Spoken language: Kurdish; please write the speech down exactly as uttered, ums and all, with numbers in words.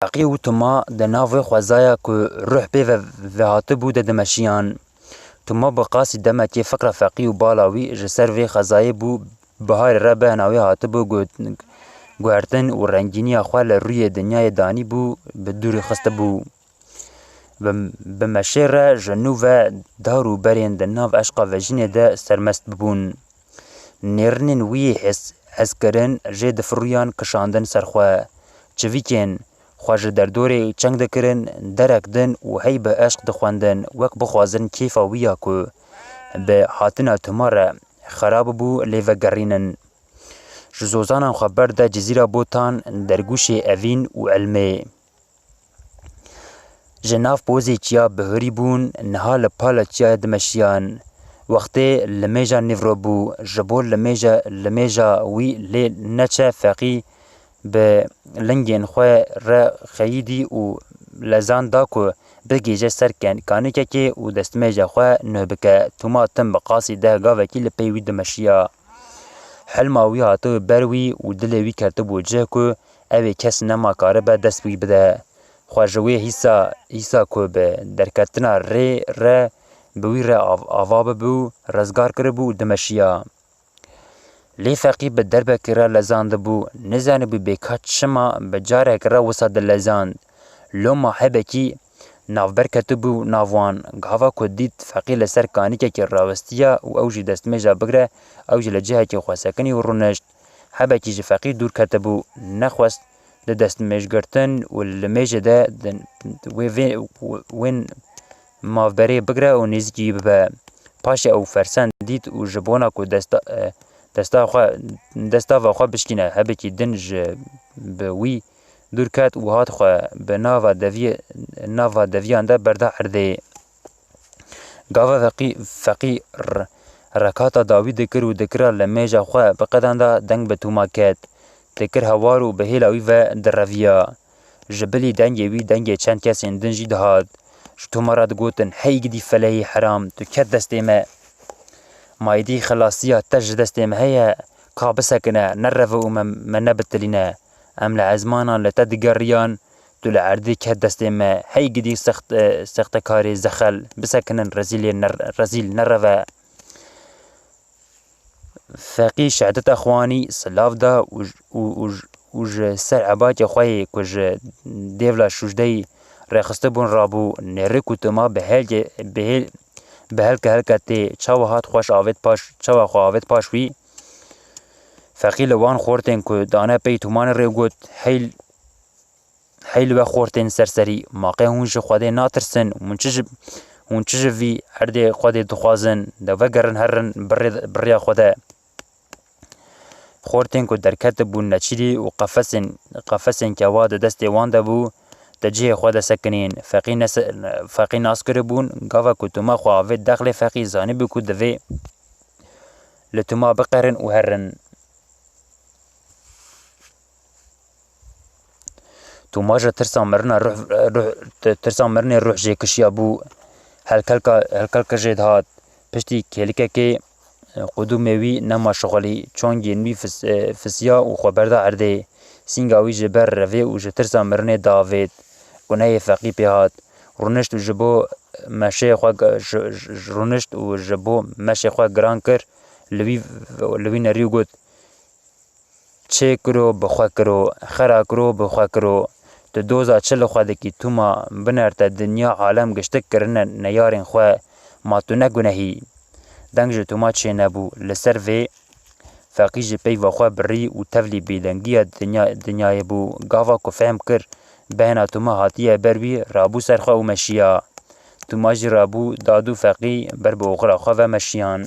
Feqî û Tuma di nav wê xwezaya ku ruh pê ve vehatibû de dimeşiyan. Tuma bi qasî demekê fikra Feqî û bala wî ji ser vê xwezayê bû, biharê re bihna wê hatibû gu-, guhertin û rengîniya xwe li rûyê dinyayê danîbû, bi dûrî xistibû. Bi, bi meşê re ji nû ve dar û berên di nav eşqa vejînê de sermest bibûn. Nêrînên wî yê hez, hezkirin jê difirûyan kişandin ser xwe. Çivîkên xwe ji derdorê çeng dikirin, derek din û hey bi eşq dixwendin, wek bixwazin kêfa wî ya ku bi hatina Tuma re xera bibû, lê vegerînin. Ji zozanan xwe ber de Cizîra Botan, Dergûşê Evîn û Elmê. Ji nav pozê çiya bihurî bûn, niha li pala çiyayê dimeşiyan. Wextê limêja nîvro bû, ji bo limêja, limêja wî lê neçe Feqî bi lingên xwe re xeyidî û lezan da ku bigihîje ser ken-, kanîkekê û destmêja xwe nuh bike. Tuma tim bi qasî deh gavekî li pey wî dimeşiya. Hilma wî hatibû ber wî û dilê wî ketibû cih ku ew ê kes nema karibe dest wî bide. Xwe ji wê hîsa, hîsa ku bi derketina rê re bi wî re av, ava bibû, rizgar kiribû û dimeşiya. Lê Feqî bi derbekî re lezandibû, nizanibû bêka çima bi carekî re wisa dilezand. Loma hebekî navber ketibû nav wan. Gava ku dît Feqî li ser kanîkekê rawestiya û ew jî destmêja bigre, ew jî li cihekî xwe sekinî û rûnişt. Hebekî ji Feqî dûr ketibû, nexwest di destmêjgirtin û li mêjê de di wê vê, wên mavberê bigre û nêzîkî wî bibe. Paşê ew fersend dît û ji bona ku desta, e, desta xwe, destava xwe bişkîne, hebekî din ji bi wî dûr ket û hat xwe bi nava deviyê, nava deviyan de berda erdê. Gava Feqî, Feqî r-, rekata dawî dikir û dikira limêja xwe biqedanda, deng bi Tuma ket. Dikir hewar û bi hêla wî ve direviya. Ji bilî dengê wî dengê çend kesên din jî dihat. Ji Tuma re digotin, "Hey gidî felehî heram, tu ket destê me. Ma êdî xelasiya te ji destê me heye, ka bisekine, nereve û me, me nebitilîne. Em li ezmanan li te digeriyan, tu li erdê ket destê me. Hey gidî sext, e, sextekarê zexel, bisekinin rezîlê ner-, rezîl nereve." Feqî şehadeta xwe anî, silav da û j-, û, û j-, û ji ser ebakê xwe yê ku ji dêvla şûjdeyî rêxistibûn rabû, nêrî ku Tuma bi hêlkê, bi hêl-, bi helke helke tê, çawa hat xweş avêt paş, çawa xwe avêt paş wî, Feqî li wan xortên ku dane pey Tumanê rê got, "Hey, hey li we xortên serserî, ma qey hûn ji Xwedê natirsin? Hûn çi ji, hûn çi ji vî erdê Xwedê dixwazin? De vegerin herin bi rê, bi rêya Xwede." Xortên ku derketibûn neçîrî û qefesên, qefesên kewa di destê wan de bû, di cihê xwe de sekinîn. Feqî nese-, Feqî nas kiribûn, gava ku Tuma xwe avêt dexlê Feqî zanîbû ku divê li Tuma biqerin û herin. Tuma ji tirsa mirina ruh, ruh, ti-, tirsa mirinê ruh jê kişiya bû. Helkelka, helkelka jê dihat. Piştî kêlikekê, qudûmê wî nema şixulî. Çongên wî fis-, e, fisiya û xwe berda erdê. Sînga wî ji ber revê û ji tirsa mirinê diavêt. Gunehê Feqî pê hat. Rûnişt û ji bo meşê xwe g-, ji, ji, ji rûnişt û ji bo meşê xwe giran kir. Li wî, li wî nerî û got, "Çê kiro, bi xwe kiro, xera kiro, bi xwe kiro. Tu doza çi li xwe dikî Tuma? Biner te dinya alem giştik kirine neyarên xwe. Ma tu ne gunehî?" Deng ji Tuma çênebû. Li ser vê Feqî ji peyva xwe birî û tevlî bêdengiya dinya-, dinyayê bû. Gava ku fehm kir, behna Tuma hatiye ber wî, rabû ser xwe û meşiya. Tuma jî rabû, dad û Feqî ber bi oxira xwe ve meşiyan.